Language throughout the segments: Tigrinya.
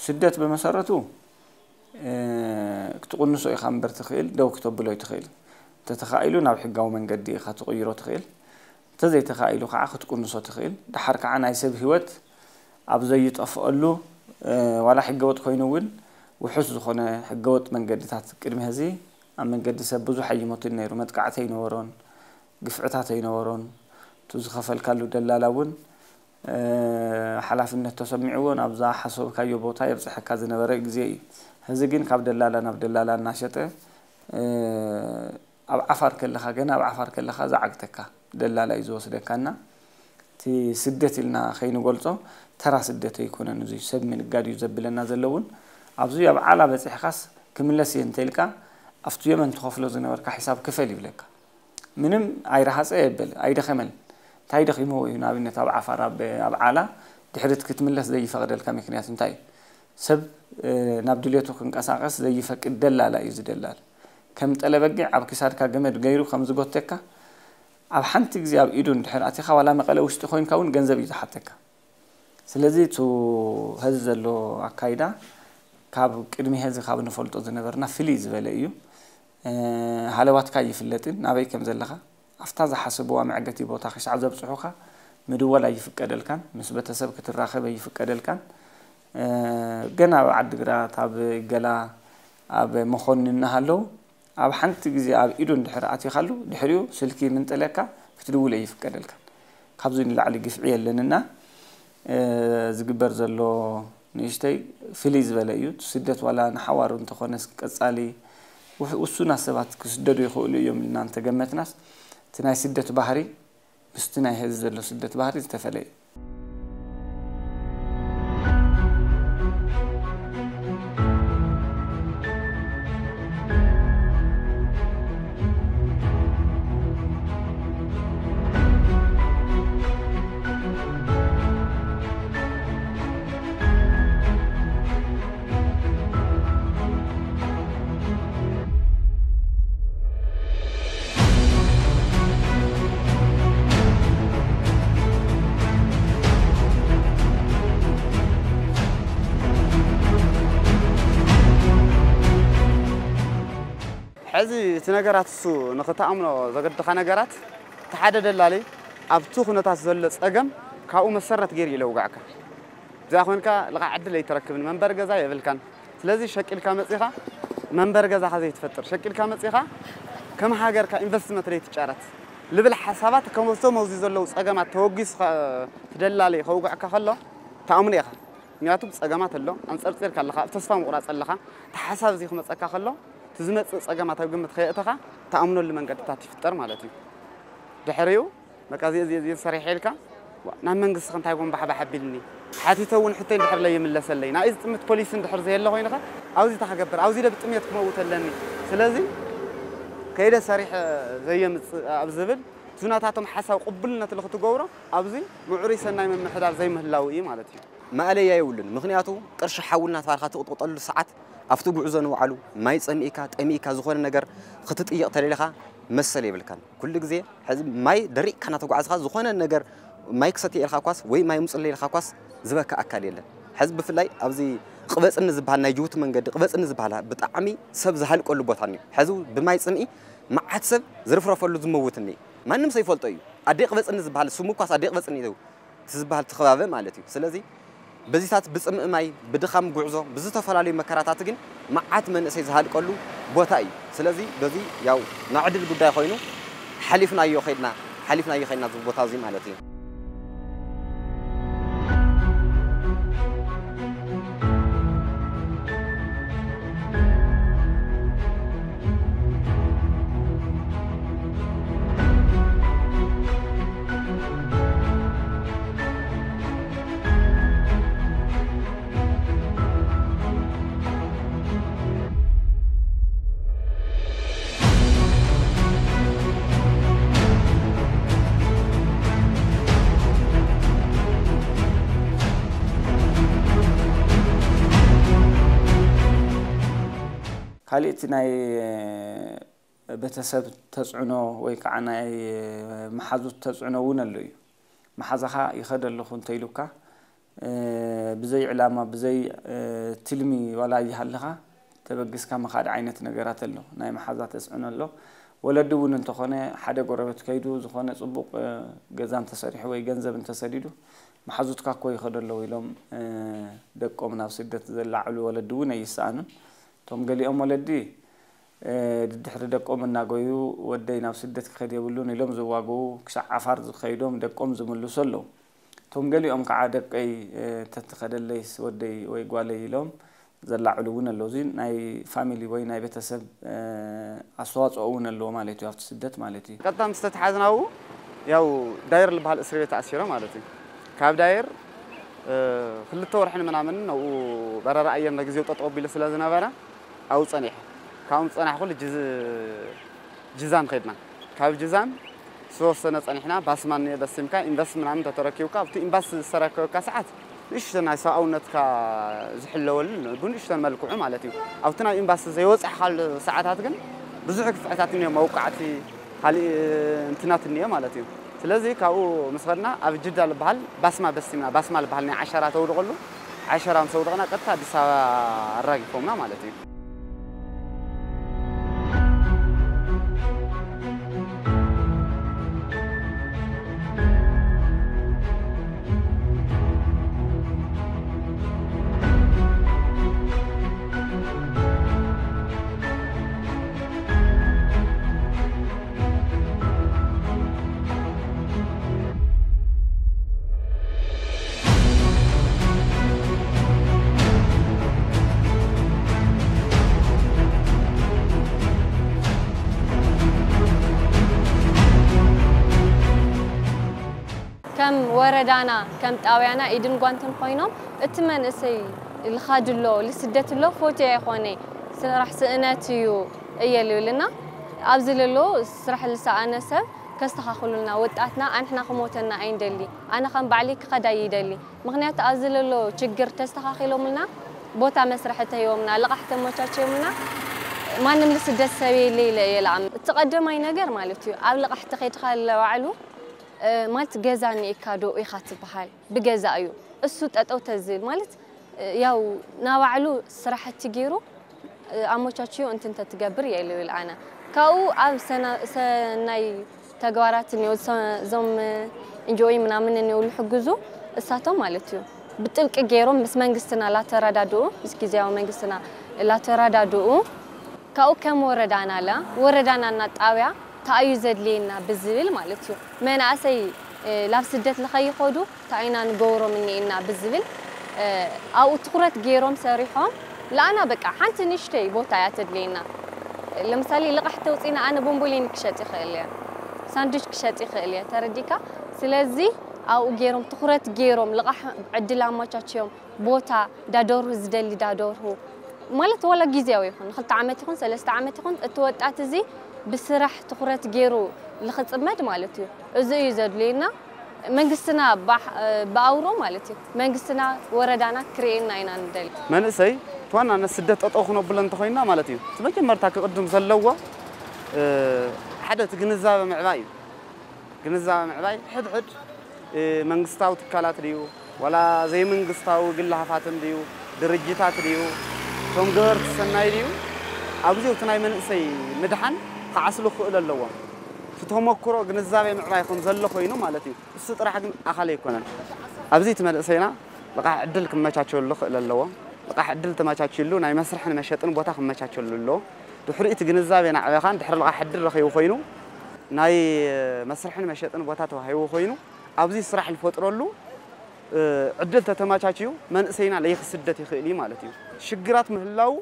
ስደት ብመሰረቱ ክትቕንሶ ኢኻ እምበር ትኽእል፣ ደው ክተብሎ ኣይትኽእል። እንተተኻኢሉ ናብ ሕጋዊ መንገዲ ኢኻ ትቕይሮ ትኽእል። እንተዘይተኻኢሉ ከዓ ክትቅንሶ ትኽእል። ደሓር ከዓ ናይ ሰብ ህይወት ኣብ ዘይጠፍኣሉ፣ ዋላ ሕገወጥ ኮይኑ እውን ውሑስ ዝኾነ ሕገወጥ መንገድታት፣ ቅድሚ ሕዚ ኣብ መንገዲ ሰብ ብዙሕ ኣይሞትን ነይሩ። መጥቃዕቲ ኣይነበሮን፣ ግፍዕታት ኣይነበሮን። እቲ ዝኸፈልካሉ ደላላ እውን ሓላፍነት ተሰሚዕዎ ናብዛ ሓሰብካዮ ቦታ የብፅሐካ ዝነበረ ግዜ እዩ። ሕዚ ግን ካብ ደላላ ናብ ደላላ እናሸጠ፣ ኣብ ዓፋር ከለኻ፣ ገና ኣብ ዓፋር ከለኻ ዝዓግተካ ደላላ እዩ ዝወስደካና። እቲ ስደት ኢልና ከይንገልጾ ተራ ስደት ኣይኮነን። እዚ ሰብ ምንጋድ እዩ ዘብለና ዘለውን ኣብዚ ኣብ ዓላ በፂሕካስ ክምለስ እየ እንተኢልካ ኣብቲ የመን ትኸፍሎ ዝነበርካ ሒሳብ ክፈል ይብለካ። ምንም ኣይረሃፀ የበል ኣይደኸመን። እንታይ ደኺምዎ እዩ? ንኣብነት ኣብ ዓፋር ኣብ ዓላ ድሕሪት ክትምለስ ዘይፈቕደልካ ምክንያት እንታይ እዩ? ሰብ ናብ ድሌቱ ክንቀሳቐስ ዘይፈቅድ ደላላ እዩ ዝደላል። ከም ጠለበጊዕ ኣብ ክሳድካ ገመድ ገይሩ ከም ዝጎተካ ኣብ ሓንቲ ግዜ ኣብ ኢዱ እንድሕር ኣቲኻ ዋላ መቐለ ውሽጢ ኮይንካ እውን ገንዘብ እዩ ዝሓተካ። ስለዚ እቲ ሀዚ ዘሎ ኣካይዳ ካብ ቅድሚ ሀዚ ካብ ንፈልጦ ዝነበርና ፍልይ ዝበለ እዩ። ሃለዋትካ ኣይፍለጥን፣ ናበይ ከም ዘለኻ ኣብታ ዝሓሰብዋ መዕገቲ ቦታ ክሻዕ ዘብፅሑኻ ምድዋል ኣይፍቀደልካን፣ ምስ ቤተሰብ ክትራኸብ ኣይፍቀደልካን። ገና ኣብ ዓዲግራት፣ ኣብ ገላ፣ ኣብ መኾኒ እናሃለዉ ኣብ ሓንቲ ግዜ ኣብ ኢዱ እንድሕር ኣቲኻሉ ድሕሪኡ ስልኪ ምንጥለካ ክትድውል ኣይፍቀደልካን። ካብዚ ንላዕሊ ግፍዒ የለንና። ዝግበር ዘሎ ንእሽተይ ፍልይ ዝበለ እዩ። ስደት ዋላ ንሓዋሩ እንተኾነስ ቀጻሊ ውሱናት ሰባት ክስደዱ ይኽእሉ እዮም ኢልና እንተገመትናስ እቲ ናይ ስደት ባህሪ ምስቲ ናይ ሀዚ ዘሎ ስደት ባህሪ ዝተፈለየ። ሕዚ እቲ ነገራት እሱ ንኽትኣምኖ ዘገድኻ ነገራት፣ እቲ ሓደ ደላሊ ኣብቲ ኩነታት ዘሎ ጸገም ካብኡ መሰረት ገይሩ እዩ ለውጋዕካ። እዚኣ ኮይንካ ልቓዕ ዕድል ኣይትረክብን፣ መንበሪ ገዛ የብልካን። ስለዚ ሸቂልካ መጺኻ መንበሪ ገዛኻ ዘይትፈጥር፣ ሸቂልካ መጺኻ ከም ሃገርካ ኢንቨስትመንት ዘይትጫረት ልብል ሓሳባት ከምዞም ኣብዚ ዘለዉ ጸገማት ተወጊሱ ትደላሊ ከውግዕካ ከሎ ተኣምኖ ኢኻ። ምክንያቱ ጸገማት ኣሎ፣ ኣንጸርጺርካ ኣለኻ፣ ኣብ ተስፋ ምቑራጽ ኣለኻ። እቲ ሓሳብ እዚ ክመጸካ ከሎ እቲ ዝመጽእ ጸገማት ኣብ ግምት ከየእተኻ ተኣምነሉ መንገድታት ይፍጠር ማለት እዩ። ድሕሪኡ በቃ እዚ እዚ እዚ ሰሪሐ ኢልካ ናብ መንግስቲ እንታይ ጎን ባሕባሕ ኣቢልኒ ሓቲተ እውን ሕቶይ እንድሕር ለይምለሰለይ ናይ እዚ ጥምት ፖሊሲ እንድሕር ዘየለ ኮይንኻ ኣብዚ ተክገብር ኣብዚ ደ ብጥሜት ክመውት ኣለኒ ስለዚ ከይደ ሰሪሐ ዘየምፅእ ኣብ ዝብል ዝናታቶም ሓሳብ ቅቡልነት ልክትገብሮ ኣብዚ ምዕሩይ ሰናይ ምምሕዳር ዘይምህላው እዩ ማለት እዩ። ማእለያ የብሉን። ምኽንያቱ ቅርሺ ሓዊ እናተባልካ ትቕጥቕጠሉ ሰዓት ኣብቲ ጉዕዞ ንባዕሉ ማይ ጸሚእካ ጠሚእካ ዝኾነ ነገር ክትጥይቕ ተደሊኻ መሰል የብልካን። ኩሉ ግዜ ሕዚ ማይ ደሪቕካ እናተጓዕዝካ ዝኾነ ነገር ማይ ክሰትየ ኢልካ ኳስ ወይ ማይ ምጽለይ ኢልካ ኳስ ዝበካ ኣካል የለን። ሕዚ ብፍላይ ኣብዚ ቅበጽኒ ዝበሃል ናይ ጅቡቲ መንገዲ ቅበጽኒ ዝበሃል ብጣዕሚ ሰብ ዝሃልቀሉ ቦታ እዩ። ሕዚ ብማይ ጽምኢ መዓት ሰብ ዝርፍረፈሉ ዝመውትኒ ማንም ሰብ ይፈልጦ እዩ። ኣደይ ቅበጽኒ ዝበሃል ስሙ ኳስ ኣደይ ቅበጽኒ እዩ። እቲ ዝበሃል እቲ ከባቢ ማለት እዩ። ስለዚ በዚታት ብጽምኢ ማይ፣ ብድኻም ጉዕዞ፣ ብዝተፈላለዩ መከራታት ግን መዓት መንእሰይ ዝሃልቀሉ ቦታ እዩ። ስለዚ በዚ ያው ናይ ዕድል ጉዳይ ኮይኑ ሓሊፍናዮ ከይድና ሓሊፍናዮ ከይድና እዚ ቦታ እዚ ማለት እዩ። ካልእ እቲ ናይ ቤተሰብ ተጽዕኖ ወይ ከዓ ናይ መሓዙት ተጽዕኖ እውን ኣሎ እዩ። መሓዛኻ ይኸደ ኣለኹ እንተኢሉካ ብዘይ ዕላማ፣ ብዘይ ትልሚ ዋላ ይሃልኻ ተበግስካ ምኻድ ዓይነት ነገራት ኣሎ። ናይ መሓዛ ተስዕኖ ኣሎ። ወለዲ እውን እንተኾነ ሓደ ጎረበት ከይዱ ዝኾነ ጽቡቕ ገዛ እንተሰሪሑ ወይ ገንዘብ እንተሰዲዱ፣ መሓዙትካ እኮ ይኸዶ ኣለዉ ኢሎም ደቆም ናብ ስደት ዘላዕሉ ወለዲ እውን ኣይሰኣኑን። እቶም ገሊኦም ወለዲ ድድሕሪ ደቆም እናጎዩ፣ ወደይ ናብ ስደት ክኸድ የብሉን ኢሎም ዝዋግኡ፣ ክሳዕ ዓፋር ዝኸይዶም ደቆም ዝምልሱ ኣለዉ። እቶም ገሊኦም ከዓ ደቀይ ተትኸደለይስ ወደይ ወይ ጓለይ ኢሎም ዘላዕሉ እውን ኣለዉ። እዚ ናይ ፋሚሊ ወይ ናይ ቤተሰብ ኣስተዋፅኦ እውን ኣለዎ ማለት እዩ ኣብቲ ስደት ማለት እዩ። ቀጥታ ምስ ተተሓዝናው ያው ዳይር ዝበሃል እስር ቤት ተኣሲረ ማለት እዩ። ካብ ዳይር ክልተ ወርሕን ምናምን ነኡ በረራ ኣየር ነግዜው ጠጠው ኣቢሉ ስለ ዝነበረ ኣብኡ ጸኒሐ። ካብኡ ጸናሕኩ ልጅዝ ጅዛን ኸድና። ካብ ጅዛን ዝተወሰነ ጸኒሕና ባስማ እኒኦ በሲምካ ኢምባሲ ምናምን ተተረኪብካ ኣብቲ ኢምባሲ ዝተረከበካ ሰዓት ንእሽቶ ናይ ሰብኣውነትካ ዝሕለወሉ ብንእሽቶን መልክዑ ማለት እዩ። ኣብቲ ናይ ኢምባሲ ዘይወጻሕካሉ ሰዓታት ግን ብዙሕ ግፍዕታት እኒኦ መውቃዕቲ ካልእ እንትናት እኒኦ ማለት እዩ። ስለዚ ካብኡ ምስ ኸድና ኣብ ጅዳ ዝበሃል ባስማ በሲምና ባስማ ዝበሃል ናይ ዓሸራ ተውድቐሉ ዓሸራ ምስ ኣውደቕና ቀጥታ ኣዲስ ኣበባ ኣራጊፎምና ማለት እዩ። ከም ወረዳና ከም ጣውያና ኢድን ጓንትን ኮይኖም እቲ መንእሰይ ልኻድ ኣሎ ልስደት ኣሎ ፎቲ ኣይኾነ ስራሕ ስእነት እዩ እየ ልብልና ኣብዚ ልሎ ስራሕ ልሰኣነ ሰብ ከስተኻኽሉልና ወጣትና ኣንሕና ክሞተና ኣይንደሊ ኣነ ከም ባዕሊ ክኸዳ ይደሊ ምኽንያቱ ኣብዚ ልሎ ችግር ተስተኻኺሎምልና ቦታ መስርሒ ተሂቦምና ልቓሕ ተመቻችዮምና ማንም ልስደት ሰብ የለ ኢለ እየ ልኣምን እቲ ቀደማይ ነገር ማለት እዩ ኣብ ልቓሕ ተኸድካ ለባዕሉ ማለት ገዛ እኒኤካ ዶ ኢኻ ትበሃል ብገዛ እዩ እሱ ጠጠው ተዝብል ማለት ያው ናባዕሉ ስራሕቲ ገይሩ ኣሞቻችዮ እንትን ተትገብር እየ ልብል ኣነ ካብኡ ኣብ ሰናይ ተግባራት እኒኦ እዞም እንጆይ ምናምን እኒኦ ልሕግዙ እሳቶም ማለት እዩ ብጥብቂ ገይሮም ምስ መንግስትና ላተረዳድኡ ምስ ግዜያዊ መንግስትና ላተረዳድኡ ካብኡ ከም ወረዳና ለ ወረዳና እና ጣብያ ታኣዩ ዘድልየና ብዝብል ማለት እዩ መናእሰይ ላብ ስደት ልኸይኸዱ ታኣይና ንገብሮም እኒኤና ብዝብል ኣብኡ ትኩረት ገይሮም ሰሪሖም ለኣና በቃ ሓንቲ ንሽተይ ቦታ እያ ተድልየና ለምሳሌ ልቓሕ ተውፅና ኣነ ቦምቦሊኒ ክሸጥ ይኽእል እየ ሳንዱች ክሸጥ ይኽእል እየ ተረዲካ ስለዚ ኣብኡ ገይሮም ትኩረት ገይሮም ልቓሕ ዕድል ኣማቻችዮም ቦታ ዳደርሁ ዝደሊ ዳደርሁ ማለት ዋላ ግዜያዊ ይኹን ንክልተ ዓመት ይኹን ሰለስተ ዓመት ይኹን እቲ ወጣት እዚ ብስራሕ ትኹረት ገይሩ ልኽፅመድ ማለት እዩ እዚ እዩ ዘድልየና መንግስትና ብኣውሮ ማለት እዩ መንግስትና ወረዳና ክርእየና ኢና ንደሊ መንእሰይ ትዋናነት ስደት ጠጠው ክነብሎ እንተኮይንና ማለት እዩ እቲ መጀመርታ ክቅድም ዘለዎ ሓደ እቲ ግንዛበ ምዕባይ እዩ ግንዛበ ምዕባይ ሕድሕድ መንግስታዊ ትካላት ድዩ ዋላ ዘይመንግስታዊ ግለ ሃፋትም ድዩ ድርጅታት ድዩ እቶም ገበርቲ ሰናይ ድዩ ኣብዚኡ እቲ ናይ መንእሰይ ምድሓን ክዓስሉ ክኽእሉ ኣለዎም እቲ ተመክሮ ግንዛቤ ምዕባይ ከም ዘሎ ኮይኑ ማለት እዩ እሱ ጥራሕ ግን ኣኻሊ ኣይኮነን ኣብዚ እቲ መንእሰይና ልቓሕ ዕድል ክመቻቸሉ ክኽእል ኣለዎ ልቓሕ ዕድል ተመቻችሉ ናይ መስርሕን መሸጥን ቦታ ክመቻቸሉ ኣለዎ ድሕሪኡ እቲ ግንዛቤ ናዕበኻን ድሕሪ ልቓሕ ዕድል ረኺቡ ኮይኑ ናይ መስርሕን መሸጥን ቦታ ተዋሂቡ ኮይኑ ኣብዚ ስራሕ ዝፈጥረሉ ዕድል ተተማቻችዩ መንእሰይና ለይክስደት ይኽእል እዩ ማለት እዩ። ሽግራት ምህላው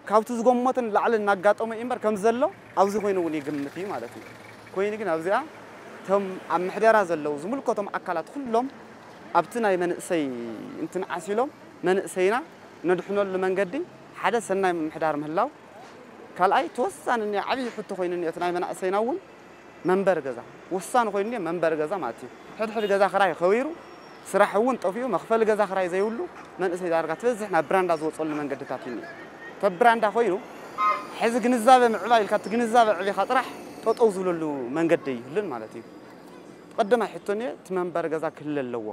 ካብቲ ዝገመቶ ንላዕሊ እናጋጠሞ እዩ እምበር ከም ዘሎ ኣብዚ ኮይኑ እውን ይግምት እዩ ማለት እዩ። ኮይኑ ግን ኣብዚኣ እቶም ኣብ ምሕደራ ዘለዉ ዝምልከቶም ኣካላት ኩሎም ኣብቲ ናይ መንእሰይ እንትንዓስ ኢሎም መንእሰይና ነድሕነሉ መንገዲ ሓደ ሰናይ ምምሕዳር ምህላው ካልኣይ ተወሳኒ እኒኦ ዓብዪ ሕቶ ኮይኑ እኒኦ እቲ ናይ መናእሰይና እውን መንበሪ ገዛ ወሳኒ ኮይኑ እኒኦ መንበሪ ገዛ ማለት እዩ። ሕድሕድ ገዛ ክራይ ከቢሩ ስራሕ እውን ጠፊኡ መኽፈሊ ገዛ ክራይ ዘይብሉ መንእሰይ ዳርጋ ትበዝሕ ናብ ብራንዳ ዝወፀሉ መንገድታት እዩ እኒኦ። ተብ ብራንዳ ኮይኑ ሕዚ ግንዛበ ምዕባይ ኢልካ እቲ ግንዛበ ዕቢኻ ጥራሕ ጠጠው ዝብለሉ መንገዲ ይህሉን ማለት እዩ። ቀደማይ ሕቶ እኒኦ እቲ መንበሪ ገዛ ክህሉ ኣለዎ።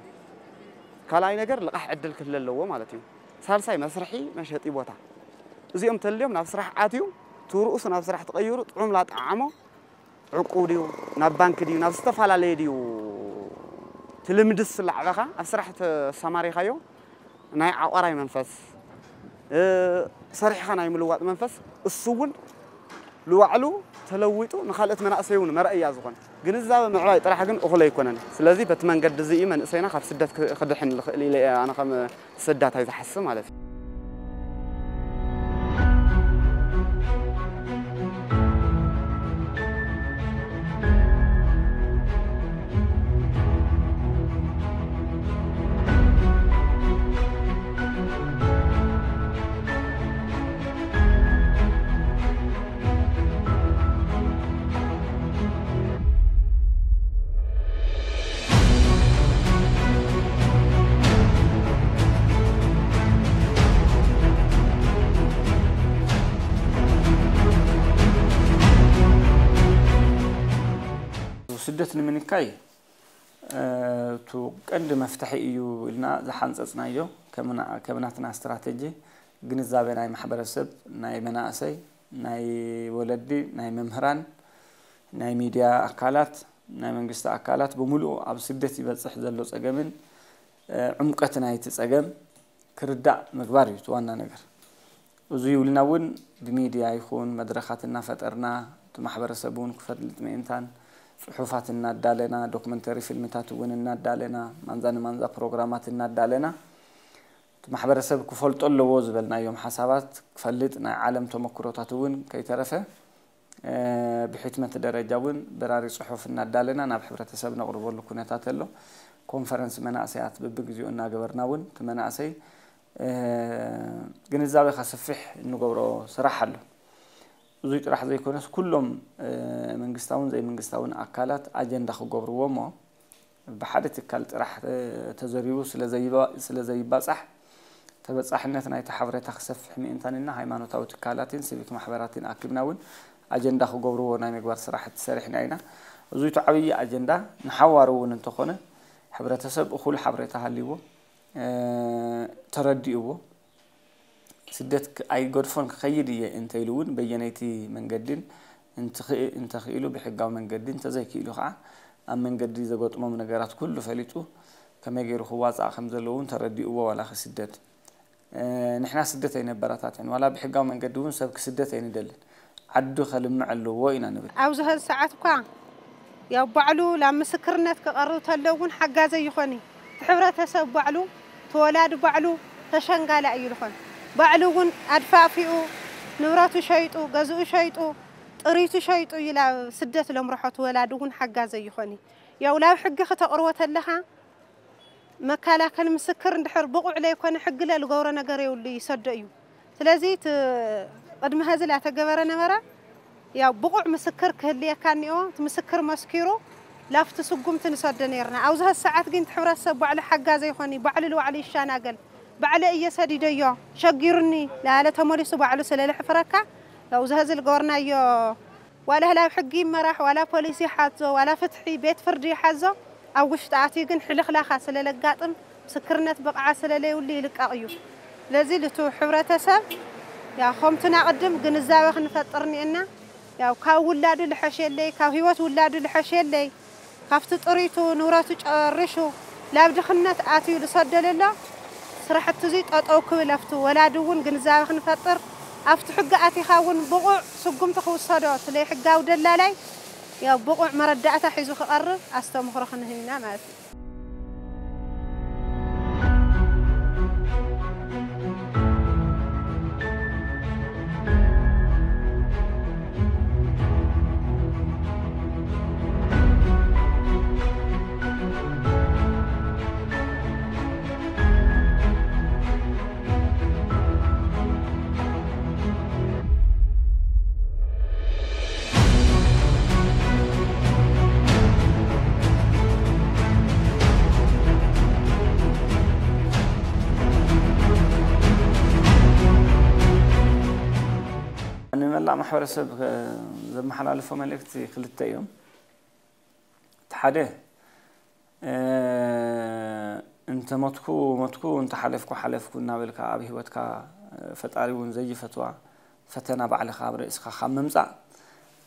ካልኣይ ነገር ልቓሕ ዕድል ክህለ ኣለዎ ማለት እዩ። ሳልሳይ መስርሒ መሸጢ ቦታ። እዚኦም ተልዮም ናብ ስራሕ ኣትዩ፣ ትርኡሱ ናብ ስራሕ ትቐይሩ፣ ጥዑም ላጣዓሞ፣ ዕቁብ ድዩ፣ ናብ ባንክ ድዩ፣ ናብ ዝተፈላለየ ድዩ፣ ትልምድስ ላዕበኻ ኣብ ስራሕ ተሰማሪኻዮ ናይ ዓቋራይ መንፈስ፣ እ፣ ሰሪሕኻ ናይ ምልዋጥ መንፈስ፣ እሱ እውን ንባዕሉ ተለዊጡ ንኻልኦት መናእሰይ እውን መርኣያ ዝኾነ ግንዛበ ምዕባይ ጥራሕ ግን እኹል ኣይኮነን። ስለዚ በቲ መንገዲ እዚ እዩ መንእሰይና ካብ ስደት ክ-፣ ክድሕን ዝኽእል ኢለ እየ ኣነ ከም ስዳታይ ዝሓስብ ማለት እዩ። ስደት ንምንካይ፣ እ፣ እቱ ቀንዲ መፍትሒ እዩ ኢልና ዝሓንጸጽናዮ፣ ከምና-፣ ከም ናትና ስትራተጂ ግንዛበ ናይ ማሕበረሰብ፣ ናይ መናእሰይ፣ ናይ ወለዲ፣ ናይ መምህራን፣ ናይ ሚድያ ኣካላት፣ ናይ መንግስቲ ኣካላት ብምሉኡ ኣብ ስደት ይበጽሕ ዘሎ ጸገምን፣ እ፣ ዕምቀት ናይቲ ጸገም ክርዳእ ምግባር እዩ እቲ ዋና ነገር። እዙይ ይብልና እውን ብሚድያ ይኹን መድረኻት እናፈጠርና እቲ ማሕበረሰብ እውን ክፈልጥ ምእንታን ጽሑፋት እናዳለና፣ ዶክመንተሪ ፊልምታት እውን እናዳለና፣ ማንዛ ንማንዛ ፕሮግራማት እናዳለና እቲ ማሕበረሰብ ክፈልጦ ኣለዎ ዝበልናዮም ሓሳባት ክፈልጥ፣ ናይ ዓለም ተመክሮታት እውን ከይተረፈ እ፣ ብሕትመት ደረጃ እውን በራሪ ጽሑፍ እናዳለና ናብ ሕብረተሰብ ነቕርበሉ ኩነታት ኣሎ። ኮንፈረንስ መናእሰያት በብግዚኡ እናገበርና እውን እቲ መናእሰይ፣ እ፣ ግንዛበ ከስፍሕ እንገብሮ ስራሕ ኣሎ። እዙይ ጥራሕ ዘይኮነስ ኩሎም፣ እ፣ መንግስታውን ዘይመንግስታውን ኣካላት ኣጀንዳ ክገብርዎ እሞ ብሓደ ትካል ጥራሕ፣ እ፣ ተዘሪቡ ስለ ዘይባ-፣ ስለ ዘይባጻሕ ተበጻሕነት ናይቲ ሓበሬታ ክሰፍሕ ምእንታንና ሃይማኖታዊ ትካላትን ሲቪክ ማሕበራትን ኣኪብና እውን ኣጀንዳ ክገብርዎ ናይ ምግባር ስራሕቲ ሰሪሕና ኢና። እዙይ እቲ ዓብዪ ኣጀንዳ ንሓዋሩ እውን እንተኾነ ሕብረተሰብ እኹል ሓበሬታ ሃልይዎ፣ እ፣ ተረዲእዎ ስደት ክ-፣ ኣይገድፎን ክኸይድ እየ እንተኢሉ እውን በየነይቲ መንገድን እንትኽእ-፣ እንተኽኢሉ ብሕጋዊ መንገዲ እንተዘይክኢሉ ከዓ ኣብ መንገዲ ዘገጥሞም ነገራት ኩሉ ፈሊጡ ከመይ ገይሩ ክዋፃእ ከም ዘለዎ እውን ተረዲእዎ ዋላ ክስደት። እ፣ ንሕና ስደት ኣይነበረታትዕን ዋላ ብሕጋዊ መንገዲ እውን ሰብ ክስደት ኣይንደልን። ዓዱ ከልምዕ ኣለዎ ኢና ንብል። ኣብዚ ሀዚ ሰዓት እኳ ያው ባዕሉ ላብ ምስክርነት ክቐርብ ተሎ እውን ሓጋዘይ ይኾን እዩ። እቲ ሕብረተሰብ ባዕሉ፣ እቲ ወላዲ ባዕሉ ተሸንጋላ እዩ ዝኾን። ባዕሉ እውን ኣድፋእፊኡ፣ ንብረቱ ሸይጡ፣ ገዝኡ ሸይጡ፣ ጥሪቱ ሸይጡ እዩ ላብ ስደት ለምርሖ እቲ ወላዲ እውን ሓጋዘይ ይኾን እዩ። ያው ላብ ሕጊ ክተቕርቦ ተለኻ፣ መከላከል ምስክር እንድሕር ብቑዕ ለይኮነ ሕጊ ለልገብሮ ነገር የብሉ ይሰዶ እዩ። ስለዚ እቲ ቅድሚ ሀዚ ላተገበረ ነበረ ያው ብቑዕ ምስክር ክህልየካ እኒኦ፣ እቲ ምስክር መስኪሩ ላፍቲ ስጉምቲ ንሰዶ ነይርና። ኣብዚ ሀዚ ሰዓት ግን እቲ ሕብረተሰብ ባዕሉ ሓጋዘ ይኾን እዩ፣ ባዕሉ ልባዕሉ ይሻናገል። ባዕለ እየ ሰዲደዮ፣ ሸጊሩኒ ላለ ተመሊሱ ባዕሉ ስለ ልሕፍረካ፣ ያው እዚ ሀዚ ልገበርናዮ ዋላ ህላብ ሕጊ ይመራሕ፣ ዋላ ፖሊስ ይሓዞ፣ ዋላ ፍትሒ ቤት ፍርዲ ይሓዞ፣ ኣብ ውሽጢ ኣትዩ ግን ሕልኽላኻ ስለ ለጋጥም፣ ምስክርነት ብቕዓት ስለ ለይብሉ ይልቀቕ እዩ። ስለዚ ልቱ ሕብረተሰብ፣ ያ፣ ከምቱና ቅድም ግንዛበ ክንፈጥር እኒኤና። ያው ካብ ውላዱ ልሐሽ የለይ፣ ካብ ህይወት ውላዱ ልሐሽ የለይ። ካብቲ ጥሪቱ ንብረቱ ጨሪሹ ላብ ድኽነት ኣትዩ ዝሰደለ ኣሎ። ስራሕቲ እዙይ ጠጠው ክብል ኣብቲ ወላዲ እውን ግንዛበ ክንፈጥር፣ ኣብቲ ሕጊ ኣቲኻ እውን ብቑዕ ስጉምቲ ክውሰዶ፣ እቲ ለይሕጋዊ ደላላይ ያው ብቑዕ መረዳእታ ሒዙ ክቐርብ ኣስተምህሮ ክንህብ ኢና ማለት እዩ። ንመላእ ማሕበረሰብ፣ እ፣ ዘመሓላልፎ መልእክቲ ክልተ እዮም። እቲ ሓደ፣ እ፣ እንተ ሞትኩ ሞትኩ፣ እንተ ሓለፍኩ ሓለፍኩ እናበልካ ኣብ ህይወትካ፣ እ፣ ፈጣሪ እውን ዘይፈትዋ ፈተና ባዕልኻ ኣብ ርእስኻ ካብ ምምጻእ፣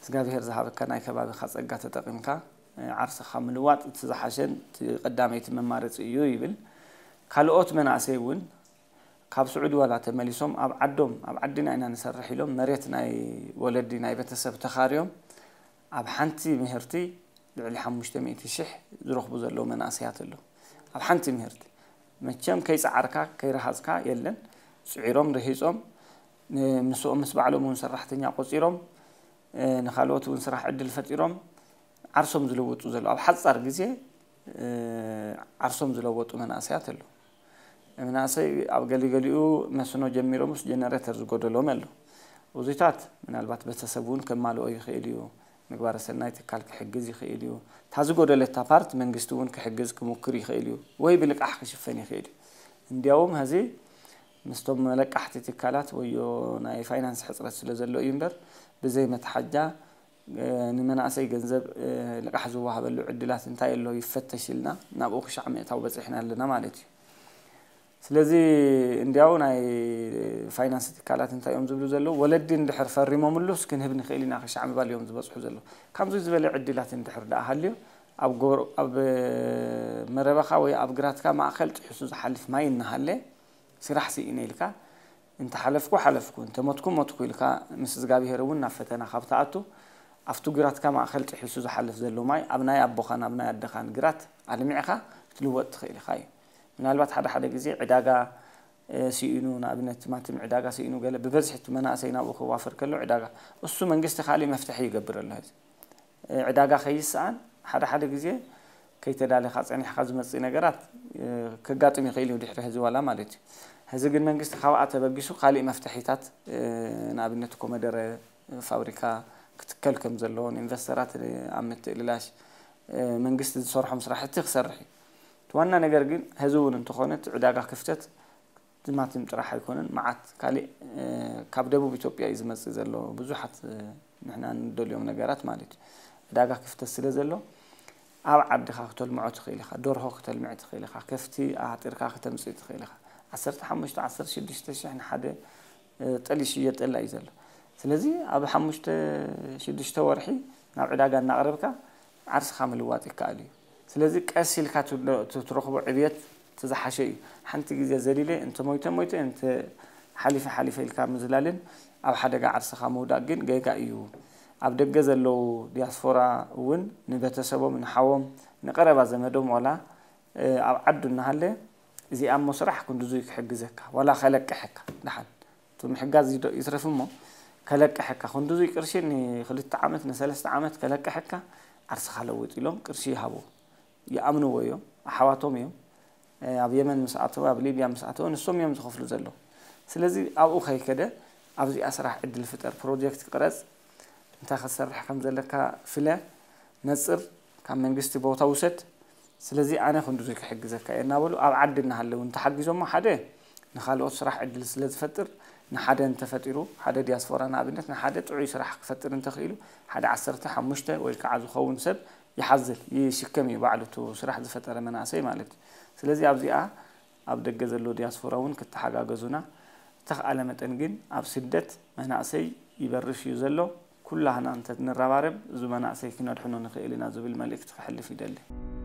እግዚኣብሔር ዝሃበካ ናይ ከባቢኻ ጸጋ ተጠቒምካ፣ እ፣ ዓርስኻ ምልዋጥ እቲ ዝሓሸን እቲ ቀዳመይቲ መማረጺ እዩ ይብል። ካልኦት መናእሰይ እውን ካብ ስዑዲ ዋላ ተመሊሶም ኣብ ዓዶም፣ ኣብ ዓድና ኢና ንሰርሕ ኢሎም መሬት ናይ ወለዲ ናይ ቤተሰብ ተኻርዮም ኣብ ሓንቲ ምህርቲ ልዕሊ ሓሙሽተ ሚእቲ ሽሕ ዝረኽቡ ዘለዉ መናእሰያት ኣለዉ። ኣብ ሓንቲ ምህርቲ መቸም ከይጸዓርካ ከይረሃጽካ የለን። ጽዒሮም ርሂጾም ን-፣ ምስኦም ምስ ባዕሎም እውን ሰራሕተኛ ቆጺሮም፣ እ፣ ንኻልኦት እውን ስራሕ ዕድል ፈጢሮም ዓርሶም ዝለወጡ ዘለዉ፣ ኣብ ሓጻር ግዜ፣ እ፣ ዓርሶም ዝለወጡ መናእሰያት ኣለዉ። መናእሰይ ኣብ ገሊገሊኡ መስኖ ጀሚሮምስ ጀነሬተር ዝጎደሎም ኣለዉ። እዙታት ምናልባት ቤተሰብ እውን ከማልኦ ይኽእል እዩ። ምግባረ ሰናይ ትካል ክሕግዝ ይኽእል እዩ። እታ ዝጎደለታ ፓርት መንግስቲ እውን ክሕግዝ ክሙክር ይኽእል እዩ። ወይ ብልቃሕ ክሽፈን ይኽእል እዩ። እንዲያውም ሀዚ ምስቶም መለቃሕቲ ትካላት ወዮ ናይ ፋይናንስ ሕፅረት ስለ ዘሎ እዩ እምበር ብዘይ መትሓጃ፣ እ፣ ንመናእሰይ ገንዘብ፣ እ፣ ልቃሕ ዝወሃበሉ ዕድላት እንታይ ኣሎ ይፈተሽ ኢልና ናብኡ ክሻዕ ምእታው በፂሕና ኣለና ማለት እዩ። ስለዚ እንዲያው ናይ ፋይናንስ ትካላት እንታይ እዮም ዝብሉ ዘለዉ? ወለዲ እንድሕር ፈሪሞምሉስ ክንህብ ንኽእል ኢና ክሻዕ ምባል እዮም ዝበፅሑ ዘለዉ። ከምዚ ዝበለ ዕድላት እንድሕር ደኣ ሃልዩ ኣብ ጎር-፣ ኣብ መረባኻ ወይ ኣብ ግራትካ ማእኸል ጥሒሱ ዝሓልፍ ማይ እናሃለ ስራሕ ስኢነ ኢልካ እንተ ሓለፍኩ ሓለፍኩ፣ እንተ ሞትኩ ሞትኩ ኢልካ ምስ እግዚኣብሄር እውን ናብ ፈተና ካብ ትኣቱ ኣብቲ ግራትካ ማእኸል ጥሒሱ ዝሓልፍ ዘሎ ማይ ኣብ ናይ ኣቦኻን ኣብ ናይ ኣደኻን ግራት ኣልሚዕኻ ክትልወጥ ትኽእል ኢኻ እዩ። ምናልባት ሓደ ሓደ ግዜ ዕዳጋ፣ እ፣ ስኢኑ፣ ንኣብነት ቲማቲም ዕዳጋ ስኢኑ ገለ ብበዝሒ እቲ መናእሰይ ናብኡ ክዋፈር ከሎ ዕዳጋ፣ እሱ መንግስቲ ካሊእ መፍትሒ ይገብር ኣሎ። ሕዚ፣ እ፣ ዕዳጋ ከይስኣን ሓደ ሓደ ግዜ ከይተዳለኻ ጸኒሕካ ዝመጽእ ነገራት፣ እ፣ ከጋጥም ይኽእል እዩ ድሕሪ ሕዚ ዋላ ማለት እዩ። ሕዚ ግን መንግስቲ ካብኣ ተበጊሱ ካሊእ መፍትሒታት፣ እ፣ ንኣብነት ኮመደረ ፋብሪካ ክትከል ከም ዘለዎ፣ ንኢንቨስተራት ኣብ ምትእልላሽ፣ እ፣ መንግስቲ ዝሰርሖም ስራሕቲ ክሰርሕ እዩ። እቲ ዋና ነገር ግን ሕዚ እውን እንተኾነ እቲ ዕዳጋ ክፍተት ቲማቲም ጥራሕ ኣይኮነን፣ መዓት ካሊእ፣ እ፣ ካብ ደቡብ ኢትዮጵያ እዩ ዝመጽእ ዘሎ ብዙሓት፣ እ፣ ንሕና እንደልዮም ነገራት ማለት እዩ። ዕዳጋ ክፍተት ስለ ዘሎ ኣብ ዓድኻ ክተልምዖ ትኽእል ኢኻ፣ ደርሆ ክተልምዕ ትኽእል ኢኻ፣ ከፍቲ ኣሕጢርካ ክተምጽእ ትኽእል ኢኻ። ዓሰርተ ሓሙሽተ ዓሰርተ ሽዱሽተ ሽሕ ንሓደ፣ እ፣ ጠል ይሽየጠላ እዩ ዘሎ። ስለዚ ኣብ ሓሙሽተ ሽዱሽተ ወርሒ ናብ ዕዳጋ እናቕረብካ ዓርስኻ ምልዋጥ ይከኣል እዩ። ስለዚ ቀስ ኢልካ ትብሎ-፣ ት-፣ ትረኽቦ ዕብየት እቲ ዝሓሸ እዩ። ሓንቲ ግዜ ዘሊለ እንተ ሞይተ ሞይተ፣ እንተ ሓሊፈ ሓሊፈ ኢልካ ምዝላልን ኣብ ሓደጋ ዓርስኻ ምውዳቕ ግን ጌጋ እዩ። ኣብ ደገ ዘለዉ ዲያስፖራ እውን ንቤተሰቦም፣ ንሓዎም፣ ንቀረባ ዘመዶም ዋላ፣ እ፣ ኣብ ዓዱ እናሃለ እዚኣ እሞ ስራሕ ክንድዙይ ክሕግዘካ፣ ዋላ ከለቅሐካ፣ ደሓን እቲ ምሕጋዝ ይዶ-፣ ይትረፍ እሞ ከለቅሐካ፣ ክንድዙይ ቅርሺ ንክልተ ዓመት ንሰለስተ ዓመት ከለቅሐካ፣ ዓርስኻ ለውጥ ኢሎም ቅርሺ ይሃቡ። ይኣምንዎ እዮም፣ ኣሕዋቶም እዮም። እ፣ ኣብ የመን ምስ ኣተወ፣ ኣብ ሊብያ ምስ ኣተወ ንሶም እዮም ዝኸፍሉ ዘለዉ። ስለዚ ኣብኡ ከይከደ ኣብዚኣ ስራሕ ዕድል ፍጠር፣ ፕሮጀክት ቅረጽ፣ እንታይ ክትሰርሕ ከም ዘለካ ፍለ፣ ነጽር፣ ካብ መንግስቲ ቦታ ውሰድ። ስለዚ ኣነ ክንድዙይ ክሕግዘካ እየ እናበሉ ኣብ ዓዲ እናሃለዉ እንተሓጊዞሞ ሓደ ንኻልኦት ስራሕ ዕድል ስለ ዝፈጥር፣ ንሓደ እንተፈጢሩ፣ ሓደ ዲያስፖራ ንኣብነት ንሓደ ጥዑይ ስራሕ ክፈጥር እንተኽኢሉ፣ ሓደ ዓሰርተ ሓሙሽተ ወይ ከዓ ዝኸውን ሰብ ይሓዝል፣ ይሽከም እዩ ባዕሉ እቲ ስራሕ ዝፈጠረ መናእሰይ ማለት እዩ። ስለዚ ኣብዚኣ ኣብ ደገ ዘሎ ዲያስፖራ እውን ክተሓጋገዙና፣ ዝተኽኣለ መጠን ግን ኣብ ስደት መናእሰይ ይበርሽ እዩ ዘሎ። ኩላህና እንተንረባረብ እዚ መናእሰይ ክነድሕኖ ንኽእል ኢና ዝብል መልእክቲ ከሕልፍ ይደሊ።